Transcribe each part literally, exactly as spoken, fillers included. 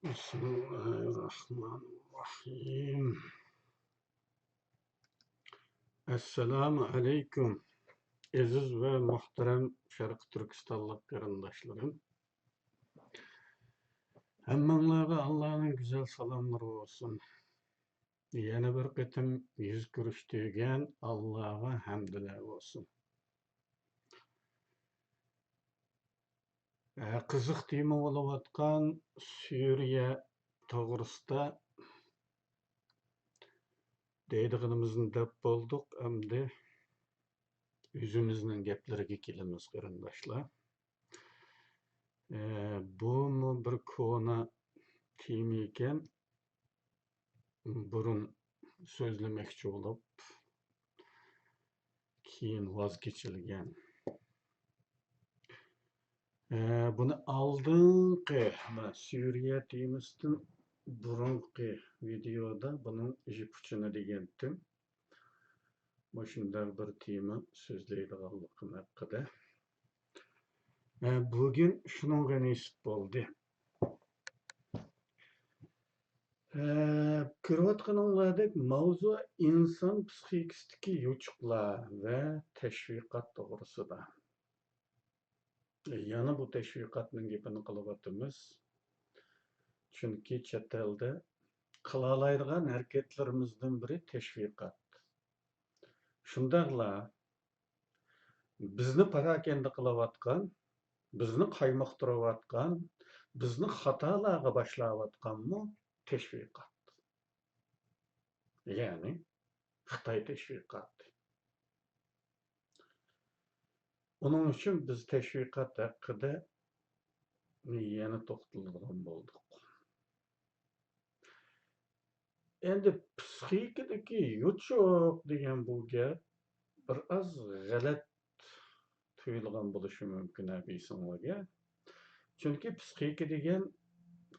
بىسمىللاھىرراھمانىرراھىم. ئەسسالامۇ ئەلەيكۇم، ئەزىز ۋە مۇھتەرەم شەرقىي تۈركىستانلىق قېرىنداشلىرىم. ھەممىڭلارغا ئاللانىڭ گۈزەل سالاملىرى بولسۇن. يەنە بىر قېتىم يۈز كۆرۈشتۈرگەن ئاللاغا ھەمدۇلە بولسۇن. ئە، قىزىق تېما بولۇۋاتقان سۈرىيە توغرىسىدا دەيدىغىنىمىزنى دەپ بولدۇق. ئەمدى ئۆزىمىزنىڭ گەپلىرىگە كېلىمىز، قېرىنداشلار. ئە، بۇمۇ بىر كونا تېما ئىكەن. بۇرۇن سۆزلىمەكچى بولۇپ، كېيىن ۋاز كېچىلگەن. ئە، بۇنى ئالدىنقى، مانا، سۈرىيە تېمىسىدىن بۇرۇنقى ۋىدېيودا بۇنىڭ ئىشى پۇچىنى دېگەنتىم. مۇشۇنداق بىر تېما سۆزلەيدىغانلىقىم ھەققىدە. ئە، بۈگۈن شۇنىڭغا نېسىپ بولدى. ئە، كۆرۈۋاتقىنىڭلاردەك ماۋزۇ ئىنسان پسىخىكىسىدىكى يوچۇقلار ۋە تەشۋىقات توغرىسىدا. يەنە بۇ تەشۋىقاتنىڭ گېپىنى قىلىۋاتىمىز. چۈنكى چەت ئەلدە قىلالايدىغان ھەرىكەتلىرىمىزدىن بىرى تەشۋىقات. شۇنداقلا بىزنى پاراكەندە قىلىۋاتقان، بىزنى قايمۇقتۇرۇۋاتقان، بىزنى خاتالارغا باشلاۋاتقانمۇ تەشۋىقات. يەنى خىتاي تەشۋىقاتى. ئۇنىڭ ئۈچۈن بىز تەشۋىقات ھەققىدە يەنە توختىلىدىغان بولدۇق. ئەمدى پسىخىكىدىكى يوچۇق دېگەن بۇ گەپ بىر ئاز غەلەت تۇيۇلغان بولۇشى مۇمكىن ھەبىسىڭلارگە. چۈنكى پسىخىكا دېگەن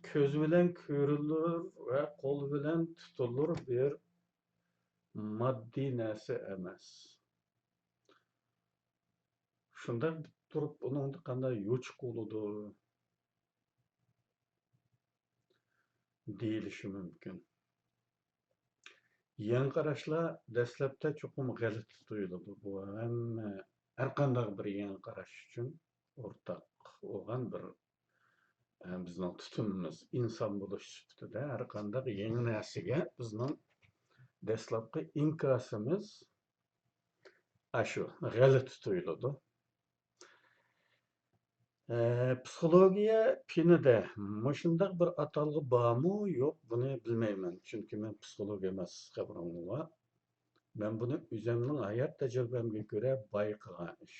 كۆز بىلەن كۆرۈلۈر ۋە قول بىلەن تۇتۇلۇر بىر ماددىي نەرسە ئەمەس. شۇنداق تۇرۇپ ئۇنىڭدا قانداق يوچۇق بولىدۇ دېيىلىشى مۇمكىن. يېڭى قاراشلار دەسلەپتە چوقۇم غەلىتە تۇيۇلىدۇ. بۇ ھەممە، ھەرقانداق بىر يېڭى قاراش ئۈچۈن ئورتاق بولغان بىر، ئە، بىزنىڭ تۇتۇمىمىز. ئىنسان بولۇش سۈپىتىدە ھەرقانداق يېڭى نەرسىگە بىزنىڭ دەسلەپكى ئىنكاسىمىز ئاشۇ، غەلىتە تۇيۇلىدۇ. ئە، پسىخولوگىيە پېنىدە مۇشۇنداق بىر ئاتالغۇ بارمۇ، يوق، بۇنى بىلمەيمەن. چۈنكى مەن پسىخولوگ ئەمەس، خەۋىرىڭلار بار. مەن بۇنى ئۆزۈمنىڭ ھايات تەجرىبەمگە كۆرە بايقىغان ئىش.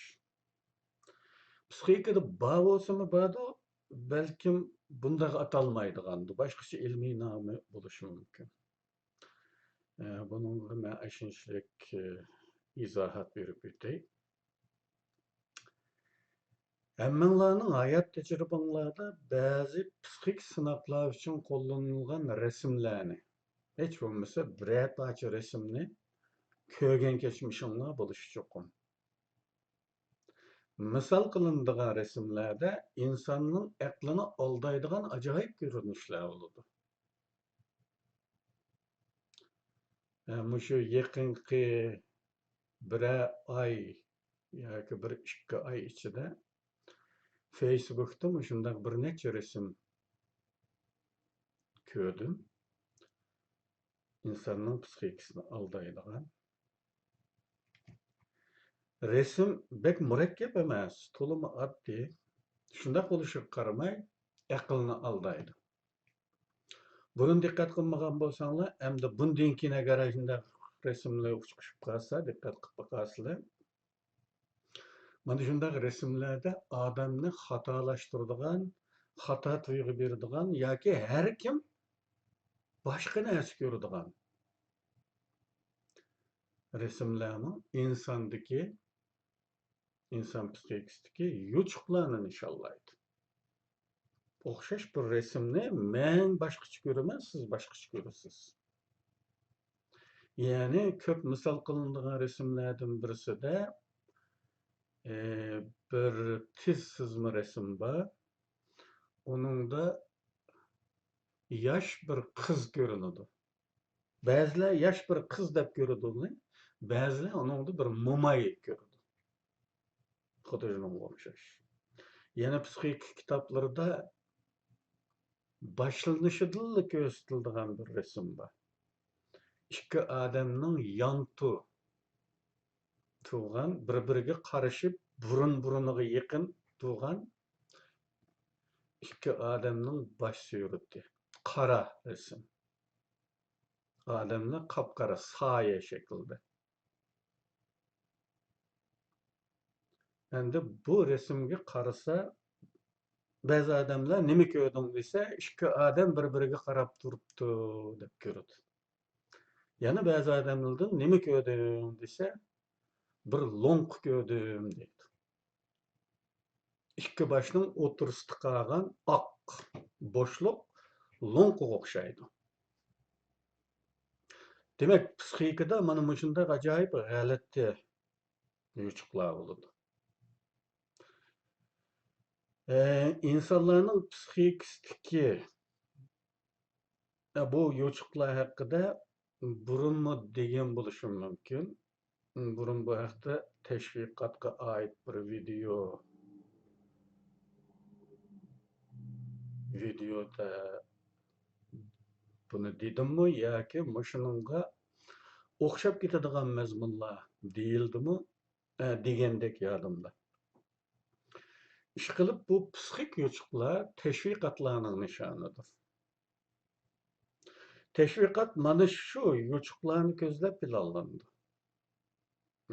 پسىخىكىدا بار بولسىمۇ باردۇ، بەلكىم بۇنداق ئاتالمايدىغاندۇ، باشقىچە ئىلمىي نامى بولۇشى مۇمكىن. ئە، بۇنىڭغا مەن ئاشۇنچىلىك، ئە، ئىزاھات بېرىپ ئۆتەي. ھەممىڭلارنىڭ ھايات تەجرىبىڭلاردا بەزى پسىخىك سىناقلار ئۈچۈن قوللىنىلغان رەسىملەرنى، ھېچ بولمىسا بىرەر پارچە رەسىمنى كۆرگەن كەچمىشىڭلار بولۇشى چوقۇم. مىسال قىلىنىدىغان رەسىملەردە ئىنساننىڭ ئەقلىنى ئالدايدىغان ئاجايىپ كۆرۈنۈشلەر بولىدۇ. ئە، مۇشۇ يېقىنقى بىرەر ئاي ياكى بىر ئىككى ئاي ئىچىدە فېيسبۇكتا مۇشۇنداق بىر نەچچە رەسىم كۆردۈم. ئىنساننىڭ پسىخىكىسىنى ئالدايدىغان. رەسىم بەك مۇرەككەپ ئەمەس، تولىمۇ ئاددىي. شۇنداق بولۇشىغا قارىماي، ئەقىلنى ئالدايدۇ. بۇرۇن دىققەت قىلمىغان بولساڭلار، ئەمدى بۇندىن كېيىن ئەگەر ئاشۇنداق رەسىملەر ئۇچۇپ قالسا، دىققەت قىلىپ باقارسىلەر. مانا شۇنداق رەسىملەردە ئادەمنى خاتالاشتۇرىدىغان، خاتا تۇيغۇ بېرىدىغان ياكى ھەر كىم باشقا نەرسە كۆرىدىغان رەسىملەرمۇ ئىنساندىكى، ئىنسان پسىخىكىسىدىكى يوچۇقلارنى نىشانلايدۇ. ئوخشاش بىر رەسىمنى مەن باشقىچە كۆرىمەن، سىز باشقىچە كۆرىسىز. يەنى كۆپ مىسال قىلىنىدىغان رەسىملەردىن بىرسىدە، ئى، بىر تىز سىزما رەسىم بار. ئۇنىڭدا ياش بىر قىز كۆرۈنىدۇ. بەزىلەر ياش بىر قىز دەپ كۆرىدۇ ئۇنى، بەزىلەر ئۇنىڭدا بىر موماي كۆرىدۇ. خۇددى شۇنىڭغا ئوخشاش. يەنە پسىخىكا كىتابلىرىدا باشلىنىشىدىنلا كۆرسىتىلىدىغان بىر رەسىم بار. ئىككى ئادەمنىڭ يانتۇ تۇرغان، بىر-بىرىگە قارىشىپ، بۇرۇن-بۇرۇنىغا يېقىن تۇرغان ئىككى ئادەمنىڭ باش سۈرىتى. قارا رەسىم. ئادەملەر قاپقارا، سايە شەكلىدە. ئەمدى بۇ رەسىمگە قارىسا، بەزى ئادەملەر «نېمە كۆردۈڭ؟» دېسە، ئىككى ئادەم بىر-بىرىگە قاراپ تۇرۇپتۇ دەپ كۆرىدۇ. يەنە بەزى ئادەملەردىن «نېمە كۆردۈڭ؟» دېسە، «بىر لوڭقا كۆردۈم» دەيدۇ. ئىككى باشنىڭ ئوتتۇرىسىدا قالغان ئاق بوشلۇق لوڭقىغا ئوخشايدۇ. دېمەك، پسىخىكىدا مانا مۇشۇنداق ئاجايىپ غەلىتە يوچۇقلار بولىدۇ. ئە، ئىنسانلارنىڭ پسىخىكىسىدىكى، ئە، بۇ يوچۇقلار ھەققىدە بۇرۇنمۇ دېگەن بولۇشۇم مۇمكىن. بۇرۇن بۇ ھەقتە تەشۋىقاتقا ئائىت بىر ۋىدېئو، ۋىدېئودا بۇنى دېدىممۇ ياكى مۇشۇنىڭغا ئوخشاپ كېتىدىغان مەزمۇنلار دېيىلدىمۇ؟ ئە، دېگەندەك يادىمدا. ئىشقىلىپ، بۇ پسىخىك يوچۇقلار تەشۋىقاتلارنىڭ نىشانىدۇر. تەشۋىقات مانا شۇ يوچۇقلارنى كۆزلەپ پىلانلىنىدۇ.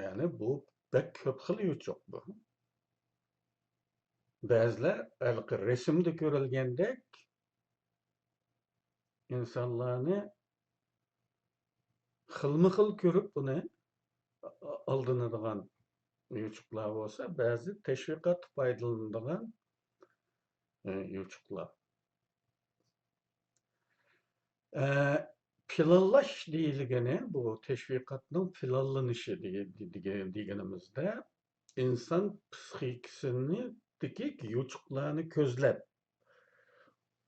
يەنى بۇ بەك كۆپ خىل يوچۇق بۇ. بەزىلەر ھېلىقى رەسىمدە كۆرۈلگەندەك ئىنسانلارنى خىلمۇ خىل كۆرۈپ، بۇنى ئالدىنىدىغان يوچۇقلار بولسا، بەزى تەشۋىقاتتا پايدىلىنىدىغان، ئە، يوچۇقلار. ئە، پىلانلاش دېيىلگىنى، بۇ تەشۋىقاتنىڭ پىلانلىنىشى دېگە-، دېگە-، دېگىنىمىزدە، ئىنسان پسىخىكىسىنىدىكى يوچۇقلارنى كۆزلەپ،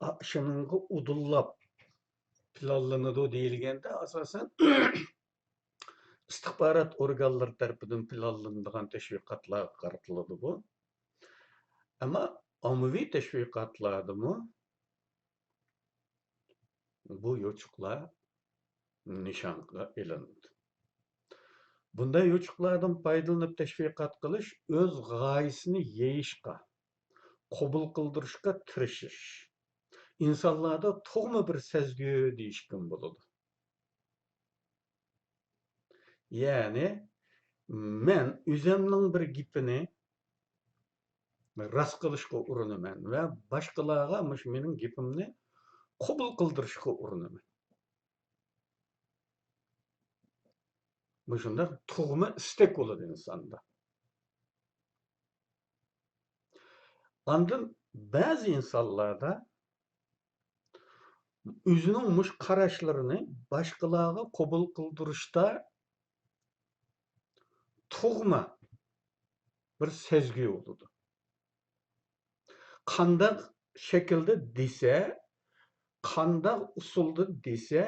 ئا، شۇنىڭغا ئۇدۇللاپ پىلانلىنىدۇ دېيىلگەندە، ئاساسەن، ئىستىخبارات ئورگانلىرى تەرىپىدىن پىلانلىنىدىغان تەشۋىقاتلارغا قارىتىلىدۇ بۇ. ئەمما ئاممىۋى تەشۋىقاتلاردىمۇ بۇ يوچۇقلار نىشانغا ئېلىنىدۇ. بۇنداق يوچۇقلاردىن پايدىلىنىپ تەشۋىقات قىلىش ئۆز غايىسىنى يېيىشقا، قوبۇل قىلدۇرۇشقا تىرىشىش، ئىنسانلاردا تۇغما بىر سەزگۈ دېيىشكىمۇ بولىدۇ. يەنى مەن ئۆزۈمنىڭ بىر گېپىنى راست قىلىشقا ئۇرۇنىمەن ۋە باشقىلارغا مۇشۇ مېنىڭ گېپىمنى قوبۇل قىلدۇرۇشقا ئۇرۇنىمەن. مۇشۇنداق تۇغما ئىستەك بولىدۇ ئىنساندا. ئاندىن بەزى ئىنسانلاردا ئۆزىنىڭ مۇشۇ قاراشلىرىنى باشقىلارغا قوبۇل قىلدۇرۇشتا تۇغما بىر سەزگۈ بولىدۇ. قانداق شەكىلدە دېسە، قانداق ئۇسۇلدا دېسە،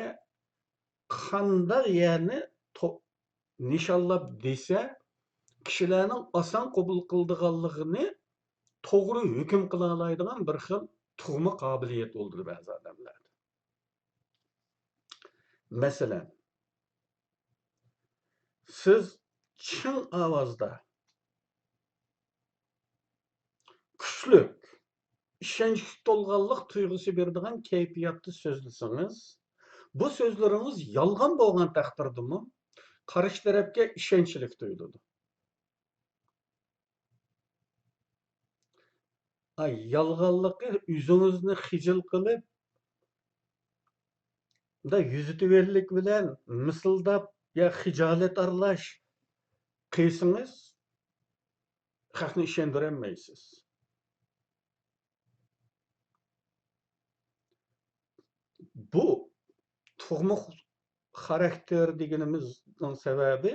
قانداق يەرنى تو-، نىشانلاپ دېسە، كىشىلەرنىڭ ئاسان قوبۇل قىلىدىغانلىقىنى توغرا ھۆكۈم قىلالايدىغان بىر خىل تۇغما قابىلىيەت بولىدۇ بەزى ئادەملەردە. مەسىلەن، سىز چىڭ ئاۋازدا كۈچلۈك، ئىشەنچكە تولغانلىق تۇيغۇسى بېرىدىغان كەيپىياتتا سۆزلىسىڭىز، بۇ سۆزلىرىڭىز يالغان بولغان تەقدىردىمۇ قارشى تەرەپكە ئىشەنچلىك تۇيۇلىدۇ. ئاي، يالغانلىقى ئۆزىڭىزنى خىجىل قىلىپ، مۇنداق يۈزى تۆۋەنلىك بىلەن مىسىلداپ يا خىجالەت ئارىلاش قىلسىڭىز، خەقنى ئىشەندۈرەلمەيسىز. بۇ تۇغما خاراكتېر دېگىنىمىزنىڭ سەۋەبى،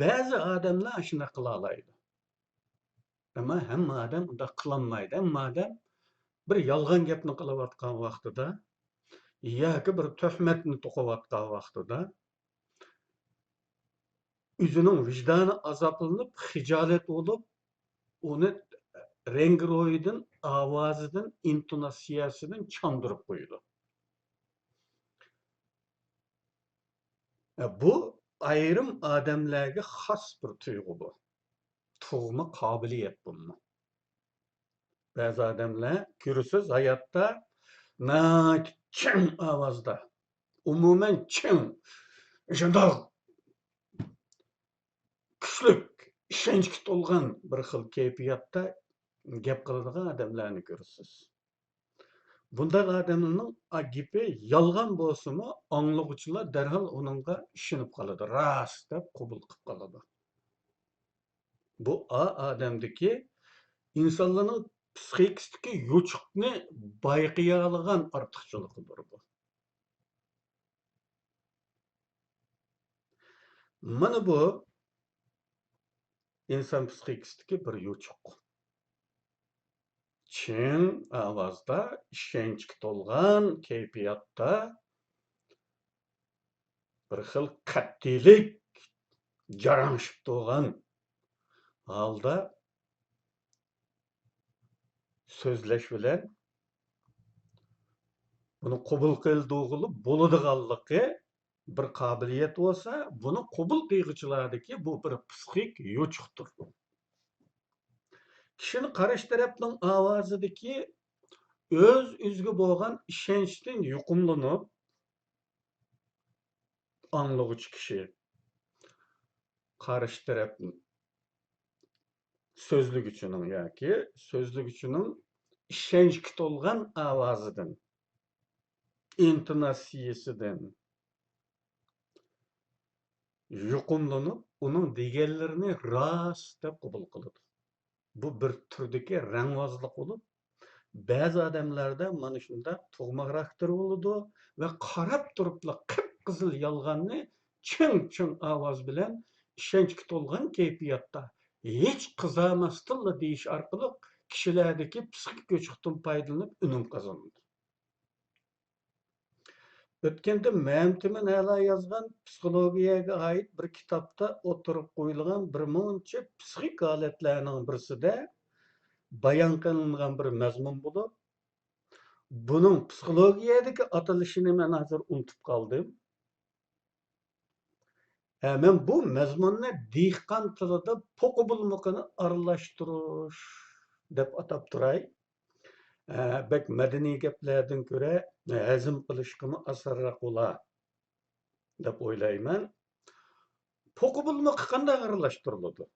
بەزى ئادەملەر ئاشۇنداق قىلالايدۇ. ئەمما ھەممە ئادەم ئۇنداق قىلالمايدۇ. ھەممە ئادەم بىر يالغان گەپنى قىلىۋاتقان ۋاقتىدا، ياكى بىر تۆھمەتنى توقۇۋاتقان ۋاقتىدا ئۆزىنىڭ ۋىجدانى ئازابلىنىپ، خىجالەت بولۇپ، ئۇنى رەڭگى روھىدىن، ئاۋازىدىن، ئىنتوناتسىيەسىدىن چاندۇرۇپ قويىدۇ. بۇ ئايرىم ئادەملەرگە خاس بىر تۇيغۇ بۇ. تۇغما قابىلىيەت بۇمۇ. بەزى ئادەملەر كۆرىسىز ھاياتتا ناھايىتى چىڭ ئاۋازدا، ئومۇمەن چىڭ، شۇنداق كۈچلۈك، ئىشەنچكە تولغان بىر خىل كەيپىياتتا گەپ قىلىدىغان ئادەملەرنى كۆرىسىز. بۇنداق ئادەمنىڭ گېپى يالغان بولسىمۇ، ئاڭلىغۇچىلار دەرھال ئۇنىڭغا ئىشىنىپ قالىدۇ، راست دەپ قوبۇل قىلىپ قالىدۇ. بۇ ئا-، ئادەمدىكى ئىنسانلارنىڭ پسىخىكىسىدىكى يوچۇقنى بايقىيالىغان ئارتۇقچىلىقىدۇر بۇ. مانا بۇ ئىنسان پسىخىكىسىدىكى بىر يوچۇق. چىڭ ئاۋازدا، ئىشەنچكە تولغان كەيپىياتتا، بىر خىل قەتئىيلىك، جاراڭشىپ تۇرغان ھالدا سۆزلەش بىلەن بۇنى قوبۇل قىلدۇرغىلى بولىدىغانلىقى بىر قابىلىيەت بولسا، بۇنى قوبۇل قىلغۇچىلاردىكى بۇ بىر پسىخىك يوچۇقتۇر. كىشىنى قارشى تەرەپنىڭ ئاۋازىدىكى ئۆز-ئۆزىگە بولغان ئىشەنچتىن يۇقۇملىنىپ، ئاڭلىغۇچى كىشى قارشى تەرەپ سۆزلىگۈچىنىڭ ياكى سۆزلىگۈچىنىڭ ئىشەنچكە تولغان ئاۋازىدىن، ئىنتوناتسىيىسىدىن يۇقۇملىنىپ، ئۇنىڭ دېگەنلىرىنى راست دەپ قوبۇل قىلىدۇ. بۇ بىر تۈردىكى رەڭۋازلىق بولۇپ، بەزى ئادەملەردە مانا شۇنداق تۇغما خاراكتېر بولىدۇ ۋە قاراپ تۇرۇپلا قىپقىزىل يالغاننى چىڭ-چىڭ ئاۋاز بىلەن ئىشەنچكە تولغان كەيپىياتتا ھېچ قىزارماستىنلا دېيىش ئارقىلىق كىشىلەردىكى پسىخىك يوچۇقتىن پايدىلىنىپ ئۈنۈم قازىنىدۇ. ئۆتكەندە مەمتىمىن ئەلا يازغان پسىخولوگىيەگە ئائىت بىر كىتابتا ئوتتۇرىغا قويۇلغان بىر مۇنچە پسىخىك ھالەتلەرنىڭ بىرسىدە بايان قىلىنغان بىر مەزمۇن بولۇپ، بۇنىڭ پسىخولوگىيەدىكى ئاتىلىشىنى مەن ھازىر ئۇنتۇپ قالدىم. ھە، مەن بۇ مەزمۇننى دېھقان تىلىدا پوقا بۇلمىقىنى ئارىلاشتۇرۇش دەپ ئاتاپ تۇراي. ھە، بەك مەدەنىي گەپلەردىن كۆرە ھەزىم قىلىشقىمۇ ئاسانراق بولا دەپ ئويلايمەن. پوقا بۇلمىقى قانداق ئارىلاشتۇرۇلىدۇ؟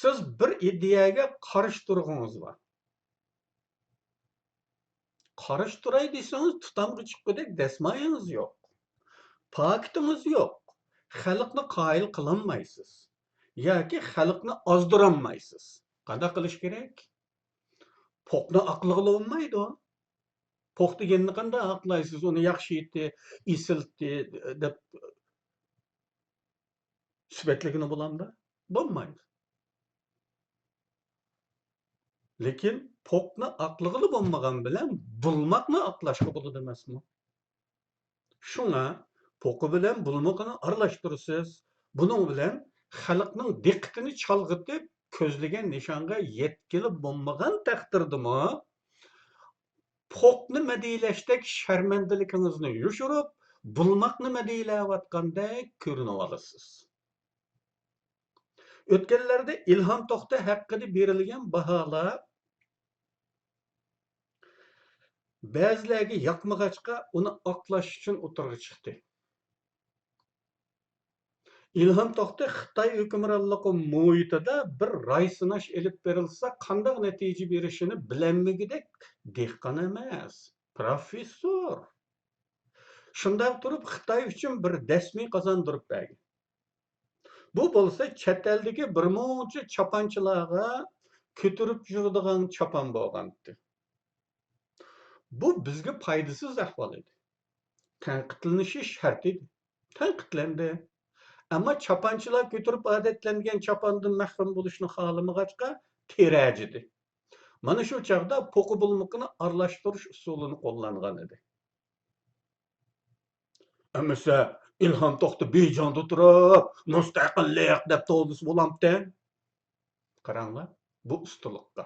سىز بىر ئىدىيەگە قارشى تۇرغۇڭىز بار. قارشى تۇراي دېسىڭىز، تۇتامغا چىققۇدەك دەسمايىڭىز يوق. پاكىتىڭىز يوق. خەلقنى قايىل قىلالمايسىز. ياكى خەلقنى ئازدۇرالمايسىز. قانداق قىلىش كېرەك؟ پوقنى ئاقلىغىلى بولمايدۇ. پوق دېگەننى قانداق ئاقلايسىز؟ ئۇنى ياخشى ئىتى، ئېسىل ئىتى دەپ سۈپەتلىگىلى بولامدا؟ بولمايدۇ. لېكىن پوقنى ئاقلىغىلى بولمىغان بىلەن بۇلماقنى ئاقلاشقا بولىدۇ ئەمەسمۇ؟ شۇڭا پوقى بىلەن بۇلمىقىنى ئارىلاشتۇرىسىز. بۇنىڭ بىلەن خەلقنىڭ دىققىتىنى چالغىتىپ، كۆزلىگەن نىشانغا يەتكىلى بولمىغان تەقدىردىمۇ، پوقنى مەدھىيلەشتەك شەرمەندىلىكىڭىزنى يوشۇرۇپ، بۇلماقنى مەدھىيلەۋاتقاندەك كۆرۈنۈۋالىسىز. ئۆتكەنلەردە ئىلھام توختى ھەققىدە بېرىلگەن باھالار بەزىلەرگە ياقمىغاچقا، ئۇنى ئاقلاش ئۈچۈن ئوتتۇرىغا چىقتى. ئىلھام توختى خىتاي ھۆكۈمرانلىقى مۇھىتىدا بىر راي سىناش ئېلىپ بېرىلسا، قانداق نەتىجە بېرىشىنى بىلەلمىگۈدەك دېھقان ئەمەس، پروفېسسور. شۇنداق تۇرۇپ خىتاي ئۈچۈن بىر دەسمى قازاندۇرۇپ بەرگەن. بۇ بولسا چەت ئەلدىكى بىر مۇنچە چاپانچىلارغا كۆتۈرۈپ يۈرىدىغان چاپان بولغانتى. بۇ بىزگە پايدىسىز ئەھۋال ئىدى. تەنقىدلىنىشى شەرت ئىدى. تەنقىدلەندى. ئەمما چاپانچىلار كۆتۈرۈپ ئادەتلەنگەن چاپاندىن مەھرۇم بولۇشنى خالىمىغاچقا تىرەجىدى. مانا شۇ چاغدا پوقى بۇلمۇقىنى ئارىلاشتۇرۇش ئۇسۇلىنى قوللانغان ئىدى. ئەمىسە ئىلھام توختى بېيجىڭدا تۇرۇپ، مۇستەقىللىق دەپ توۋلىسا بولامتى؟ قاراڭلار، بۇ ئۇستىلىققا.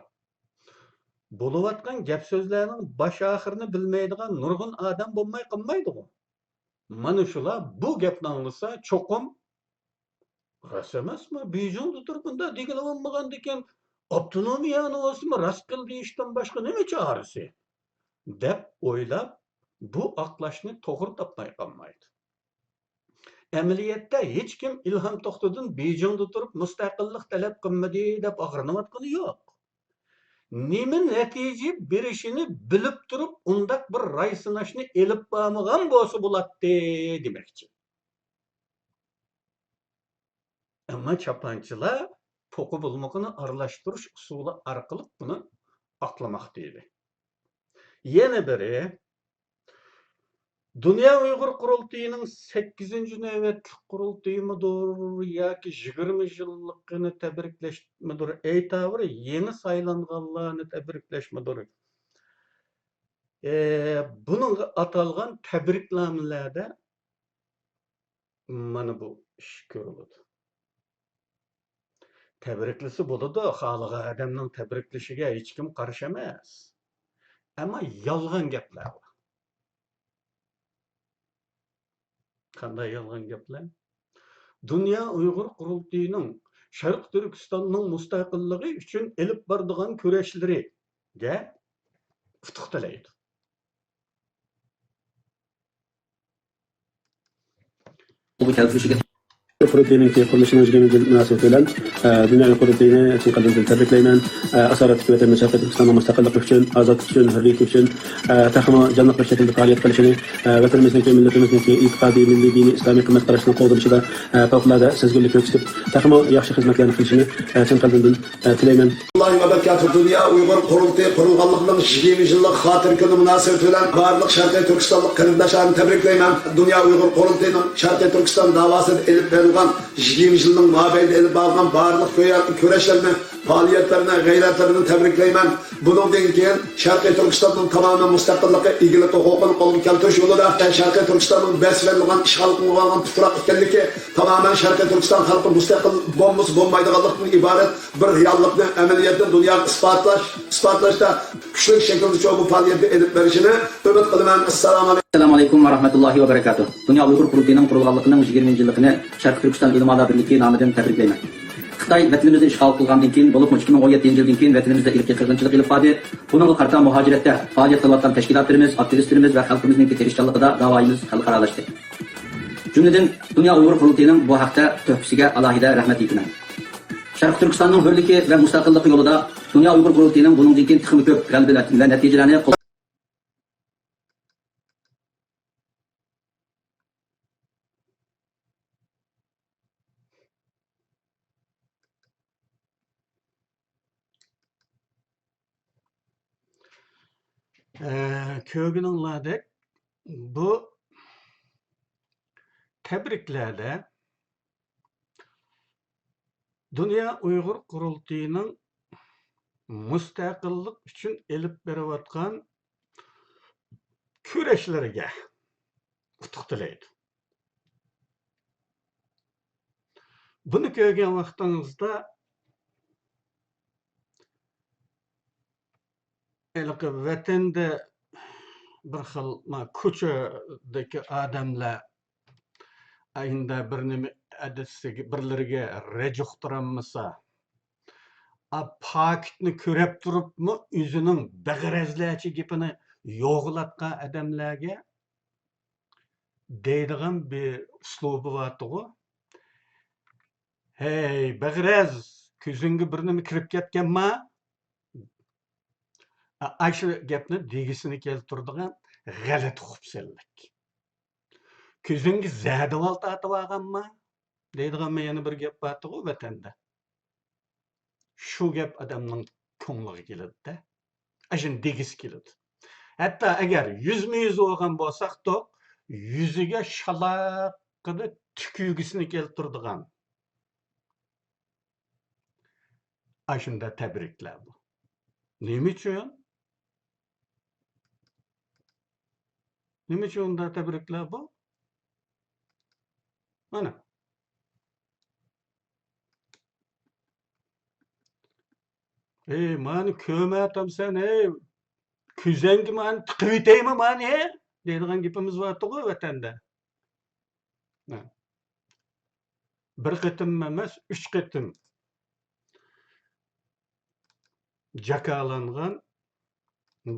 بولۇۋاتقان گەپ-سۆزلەرنىڭ باش-ئاخىرىنى بىلمەيدىغان نۇرغۇن ئادەم بولماي قالمايدىغۇ؟ مانا شۇلار بۇ گەپنى ئاڭلىسا، چوقۇم، راست ئەمەسمۇ؟ بېيجىڭدا تۇرۇپ بۇنداق دېگىلى بولمىغاندىكىن، ئاپتونومىيەنى بولسىمۇ راست قىل دېيىشتىن باشقا نېمە چارىسى؟ دەپ ئويلاپ، بۇ ئاقلاشنى توغرا تاپماي قالمايدۇ. ئەمەلىيەتتە ھېچكىم ئىلھام توختىدىن بېيجىڭدا تۇرۇپ مۇستەقىللىق تەلەپ قىلمىدى دەپ ئاغرىنىۋاتقىنى يوق. نېمە نەتىجە بېرىشىنى بىلىپ تۇرۇپ ئۇنداق بىر راي سىناشنى ئېلىپ بارمىغان بولسا بولاتتى دېمەكچى. ئەمما چاپانچىلار پوقى بۇلمۇقىنى ئارىلاشتۇرۇش ئۇسۇلى ئارقىلىق بۇنى ئاقلىماقتا ئىدى. يەنە بىرى، دۇنيا ئۇيغۇر قۇرۇلتىيىنىڭ سەككىزىنچى نۆۋەتلىك قۇرۇلتىيىمىدۇر ياكى يىگىرمە يىللىقىنى تەبرىكلەشمىدۇر، ئەيتاۋۇر يېڭى سايلانغانلارنى تەبرىكلەشمىدۇر، ئە، بۇنىڭغا ئاتالغان تەبرىكنامىلەردە مانا بۇ ئىش كۆرۈلىدۇ. تەبرىكلىسە بولىدۇ، خالىغان ئادەمنىڭ تەبرىكلىشىگە ھېچكىم قارشى ئەمەس. ئەمما يالغان گەپلەر بار. قانداق يالغان گەپلەر؟ دۇنيا ئۇيغۇر قۇرۇلتىيىنىڭ شەرقىي تۈركىستاننىڭ مۇستەقىللىقى ئۈچۈن ئېلىپ بارىدىغان كۈرەشلىرىگە ئۇتۇق تىلەيدۇ. بۇ كەلتۈرۈشىگە قۇرۇلتىيىنىڭكى قۇرۇلۇشىنىڭ يىگىرمە يىل مۇناسىۋىتى بىلەن، ئە، دۇنيا قۇرۇلتىيىنى چىن قەلبىمدىن تەبرىكلەيمەن. ئە، ئاسارەتلىك ۋەتىنىمىز شەرقىي تۈركىستاننىڭ مۇستەقىللىقى ئۈچۈن، ئازادلىقى ئۈچۈن، ھۆرىيىتى ئۈچۈن، ئە، تېخىمۇ جانلىق بىر شەكىلدە پائالىيەت قىلىشىنى، ئە، ۋەتىنىمىزنىڭكى، مىللىتىمىزنىڭكى ئېتىقادىي، مىللىي، دىنىي، ئىسلامىي قىممەت قاراشلىرىنى قوغدىلىشىدا، ئە، پەۋقۇلئاددە سەزگۈرلۈك كۆرسىتىپ، تېخىمۇ ياخشى خىزمەتلەرنى قىلىشىنى، ئە، چىن قەلبىمدىن، ئە، تىلەيمەن. ئاللاھۇ ئەكبەر. دۇنيا ئۇيغۇر قۇرۇلتىيى قۇرۇلغانلىقىنىڭ يىگىرمە يىللىق خاتىرە كۈنى مۇناسىۋىتى بىلەن بارلىق شەرقىي تۈركىستانلىق قېرىنداشلارنى تەبرىكلەيمەن. دۇنيا ئۇيغۇر قۇرۇلتىيىنىڭ شەرقىي تۈركىستان داۋاسىدا ئېلىپ بېرىلغان يىگىرمە يىلنىڭ مابەينىدە ئېلىپ بارغان بارلىق كۆرە-، كۈرەشلىرىنى، پائالىيەتلىرىنى، غەيرەتلىرىنى تەبرىكلەيمەن. بۇنىڭدىن كېيىن شەرقىي تۈركىستاننىڭ تامامەن مۇستەقىللىقى، ئىگىلىك ھوقۇقىنى قولغا كەلتۈرۈش يولىدا شەرقىي تۈركىستاننىڭ بەس بېرىلغان، ئىشغال قىلىنغان تۇپراق ئىكەنلىكى، تامامەن شەرقىي تۈركىستان خەلقى مۇستەقىل بولمىسا بولمايدىغانلىقتىن ئىبارەت بىر رېئاللىقنى ئەمەلىيەتتە دۇنياغا ئىسپاتلاش، ئىسپاتلاشتا كۈچلۈك شەكىلدە چوڭقۇر پائالىيەتنى ئېلىپ بېرىشىنى ئۈمىد قىلىمەن. ئەسسالامۇ ئەلەيكۇم. ئەسسالامۇ ئەلەيكۇم ۋە رەھمەتۇللاھى ۋە بەرىكاتۇھ. دۇنيا ئۇيغۇر قۇرۇلتىيىنىڭ قۇرۇلغانلىقىنىڭ يىگىرمىنچى يىللىقىنى شەرقىي تۈركىستان ئۆلىمالار بىرلىكى نامىدىن تەبرىكلەيمەن. خىتاي ۋەتىنىمىزنى ئىشغال قىلغاندىن كېيىن، بولۇپمۇ ئىككى مىڭ ئون يەتتىنچى يىلدىن كېيىن ۋەتىنىمىزدە ئىرقىي قىرغىنچىلىق ئېلىپ باردى. بۇنىڭغا قارىتا مۇھاجىرەتتە پائالىيەت قىلىۋاتقان تەشكىلاتلىرىمىز، ئاكتىۋىستلىرىمىز ۋە خەلقىمىزنىڭكى تىرىشچانلىقىدا داۋايىمىز خەلقئارالاشتى. جۈملىدىن، دۇنيا ئۇيغۇر قۇرۇلتىيىنىڭ بۇ ھەقتە تۆھپىسىگە ئالاھىدە رەھمەت ئېيتىمەن. شەرقىي تۈركىستاننىڭ ھۆرلۈكى ۋە مۇستەقىللىقى يولىدا دۇنيا ئۇيغۇر قۇرۇلتىيىنىڭ بۇنىڭدىن كېيىن تېخىمۇ كۆپ غەلىبىلەر ۋە نەتىجىلەرنى قول- ئە، كۆرگىنىڭلاردەك، بۇ تەبرىكلەردە دۇنيا ئۇيغۇر قۇرۇلتىيىنىڭ مۇستەقىللىق ئۈچۈن ئېلىپ بېرىۋاتقان كۈرەشلىرىگە ئۇتۇق تىلەيدۇ. بۇنى كۆرگەن ۋاقتىڭىزدا، ھېلىقى ۋەتەندە بىر خىل، ما، كوچىدىكى ئادەملەر ئەينىدە بىر نېمە ئەدىسىگە، بىرلىرىگە رەج ئۇقتۇرالمىسا، ئا، پاكىتنى كۆرۈپ تۇرۇپمۇ ئۆزىنىڭ بەغەرەزلەرچە گېپىنى يوغىلاتقان ئادەملەرگە دەيدىغان بىر ئۇسلۇبى بارتىغۇ. «ھەي، بەغرەز، كۆزۈڭگە بىر نېمە كىرىپ كەتكەنما؟» ئاشۇ گەپنى دېگۈسىنى كەلتۈرىدىغان غەلىتە خۇپسەنلىك. «كۆزۈڭگە زەدىۋال تارتىۋالغانما؟» دەيدىغانمۇ يەنە بىر گەپ بارتىغۇ ۋەتەندە. شۇ گەپ ئادەمنىڭ كۆڭلىگە كېلىدىدە. ئاشۇنى دېگۈسى كېلىدۇ. ھەتتا ئەگەر يۈزمۇ يۈز بولغان بولساقتۇق، يۈزىگە شالاققىدە تۈكۈگۈسىنى كەلتۈرىدىغان ئاشۇنداق تەبرىكلەر بۇ. نېمە ئۈچۈن؟ نېمە ئۈچۈن ئۇنداق تەبرىكلەر بۇ؟ مانا. «ئەي، مانى كۆرمەيتەمسەن، ئەي، كۆزۈڭگە مانى تىقىۋېتەيمۇ مانى؟» دەيدىغان گېپىمىز بارتىغۇ ۋەتەندە. ھە. بىر قېتىم ئەمەس، ئۈچ قېتىم جاكارلانغان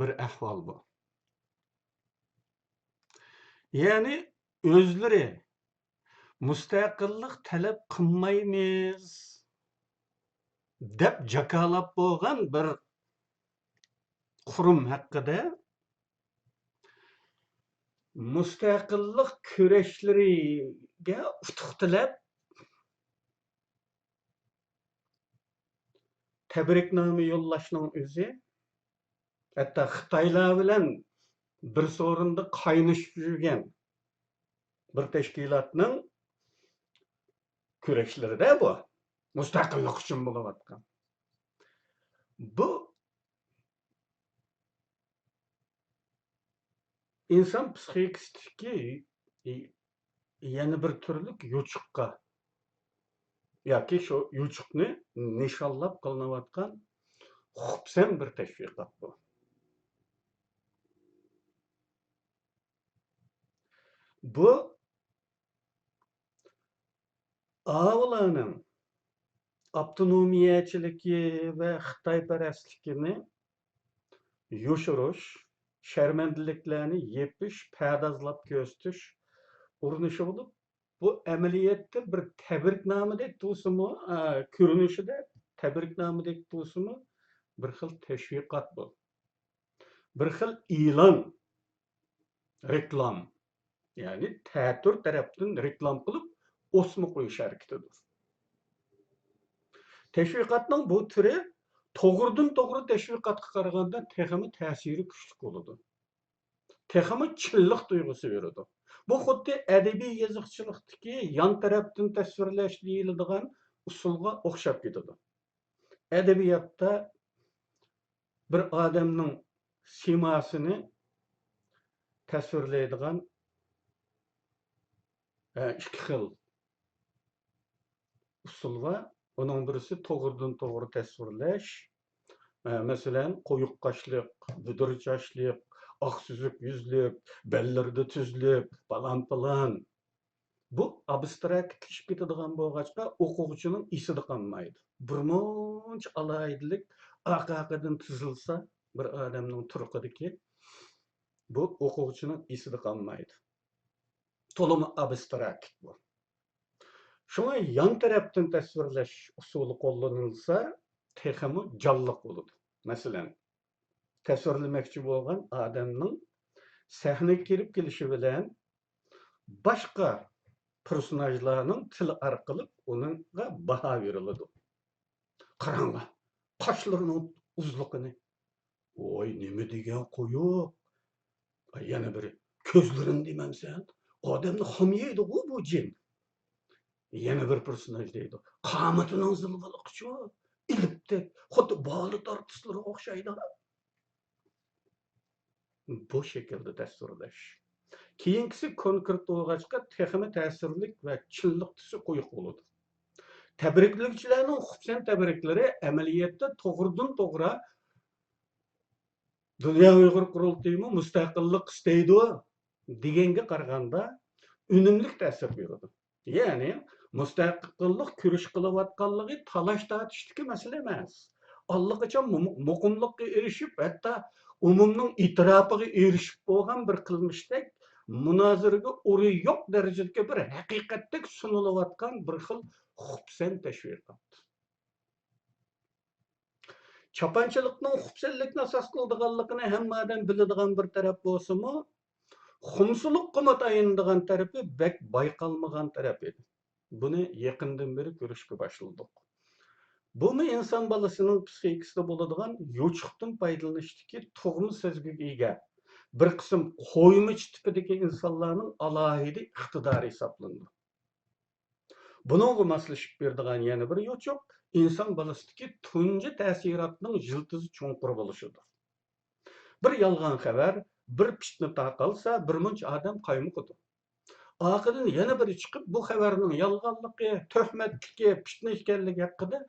بىر ئەھۋال بۇ. يەنى ئۆزلىرى مۇستەقىللىق تەلەپ قىلمايمىز دەپ جاكارلاپ بولغان بىر قۇرۇم ھەققىدە مۇستەقىللىق كۈرەشلىرىگە ئۇتۇق تىلەپ، تەبرىكنامە يوللاشنىڭ ئۆزى، ھەتتا خىتايلار بىلەن بىر سورۇندا قاينىشىپ يۈرگەن بىر تەشكىلاتنىڭ كۈرەشلىرىدە بۇ. مۇستەقىللىق ئۈچۈن بولۇۋاتقان. بۇ ئىنسان پسىخىكىسىدىكى يەنە بىر تۈرلۈك يوچۇققا ياكى شۇ يوچۇقنى نىشانلاپ قىلىنىۋاتقان خۇپسەن بىر تەشۋىقات بۇ. بۇ ئاۋۇلارنىڭ ئاپتونومىيەچىلىكى ۋە خىتايپەرەسلىكىنى يوشۇرۇش، شەرمەندىلىكلەرنى يېپىش، پەردازلاپ كۆرسىتىش ئۇرۇنۇشى بولۇپ، بۇ ئەمەلىيەتتە بىر تەبرىكنامىدەك تۇرسىمۇ، ئا، كۆرۈنۈشىدە تەبرىكنامىدەك تۇرسىمۇ، بىر خىل تەشۋىقات بۇ. بىر خىل ئېلان، رېكلام، يەنى تەتۈر تەرەپتىن رېكلام قىلىپ، ئوسما قويۇش ھەرىكىتىدۇر. تەشۋىقاتنىڭ بۇ تۈرى توغرىدىن توغرا تەشۋىقاتقا قارىغاندا تېخىمۇ تەسىرى كۈچلۈك بولىدۇ. تېخىمۇ چىنلىق تۇيغۇسى بېرىدۇ. بۇ خۇددى ئەدەبىي يېزىقچىلىقتىكى يان تەرەپتىن تەسۋىرلەش دېيىلىدىغان ئۇسۇلغا ئوخشاپ كېتىدۇ. ئەدەبىياتتا بىر ئادەمنىڭ سىيماسىنى تەسۋىرلەيدىغان، ئە، ئىككى خىل ئۇسۇل بار. ئۇنىڭ بىرسى توغرىدىن توغرا تەسۋىرلەش. ئە، مەسىلەن، قويۇق قاشلىق، بۈدۈر چاچلىق، ئاق سۈزۈك يۈزلۈك، بەللىرىدە تۈزلۈك، پالان-پالان. بۇ ئابستراكتلىشىپ كېتىدىغان بولغاچقا، ئوقۇغۇچىنىڭ ئېسىدە قالمايدۇ. بىرمۇنچە ئالاھىدىلىك ئارقا-ئارقىدىن تىزىلسا، بىر ئادەمنىڭ تۇرقىدىكى، بۇ ئوقۇغۇچىنىڭ ئېسىدە قالمايدۇ. تولىمۇ ئابستراكت بۇ. شۇڭا يان تەرەپتىن تەسۋىرلەش ئۇسۇلى قوللىنىلسا، تېخىمۇ جانلىق بولىدۇ. مەسىلەن، تەسۋىرلىمەكچى بولغان ئادەمنىڭ سەھنىگە كىرىپ كېلىشى بىلەن باشقا پېرسوناژلارنىڭ تىلى ئارقىلىق ئۇنىڭغا باھا بېرىلىدۇ. «قاراڭلار، قاشلىرىنىڭ ئۇزلۇقىنى. ۋاي، نېمە دېگەن قويۇق. يەنە بىرى، كۆزلىرىنى دېمەمسەن، ئادەمنى خام يەيدىغۇ بۇ جىن.» يەنە بىر پېرسوناژ دەيدۇ، «قامىتىنىڭ زىلۋىلىقىچۇ، ئېلىپتەك، خۇددى بالېت ئارتىسلىرىغا ئوخشايدۇ.» بۇ شەكىلدە تەسۋىرلەش. كېيىنكىسى كونكرېت بولغاچقا، تېخىمۇ تەسىرلىك ۋە چىنلىق تۈسى قويۇق بولىدۇ. تەبرىكلىگۈچىلەرنىڭ خۇپسەن تەبرىكلىرى ئەمەلىيەتتە توغرىدىن توغرا «دۇنيا ئۇيغۇر قۇرۇلتىيىمۇ مۇستەقىللىق ئىستەيدۇ» دېگەنگە قارىغاندا ئۈنۈملۈك تەسىر بېرىدۇ. يەنى مۇستەقىللىق كۈرىشى قىلىۋاتقانلىقى تالاش-تارتىشتىكى مەسىلە ئەمەس. ئاللىقاچان مۇ-، مۇقىملىققا ئېرىشىپ، ھەتتا ئومۇمنىڭ ئېتىراپىغا ئېرىشىپ بولغان بىر قىلمىشتەك مۇنازىرىگە ئورۇن يوق دەرىجىدىكى بىر ھەقىقەتتەك سۇنۇلۇۋاتقان بىر خىل خۇپسەن تەشۋىقات. چاپانچىلىقنىڭ خۇپسەنلىكنى ئاساس قىلىدىغانلىقىنى ھەممە ئادەم بىلىدىغان بىر تەرەپ بولسىمۇ، خۇمسىلىققىمۇ تايىنىدىغان تەرىپى بەك بايقالمىغان تەرەپ ئىدى. بۇنى يېقىندىن بېرى كۆرۈشكە باشلىدۇق. بۇمۇ ئىنسان بالىسىنىڭ پسىخىكىسىدا بولىدىغان يوچۇقتىن پايدىلىنىشتىكى تۇغما سەزگۈگە ئىگە بىر قىسىم قويمىچى تىپىدىكى ئىنسانلارنىڭ ئالاھىدە ئىقتىدارى ھېسابلىنىدۇ. بۇنىڭغا ماسلىشىپ بېرىدىغان يەنە بىر يوچۇق، ئىنسان بالىسىدىكى تۇنجى تەسىراتنىڭ يىلتىزى چوڭقۇر بولۇشىدۇر. بىر يالغان خەۋەر، بىر پىتنە تارقالسا، بىرمۇنچە ئادەم قايمۇقىدۇ. ئارقىدىن يەنە بىرى چىقىپ، بۇ خەۋەرنىڭ يالغانلىقى، تۆھمەتلىكى، پىتنە ئىكەنلىكى ھەققىدە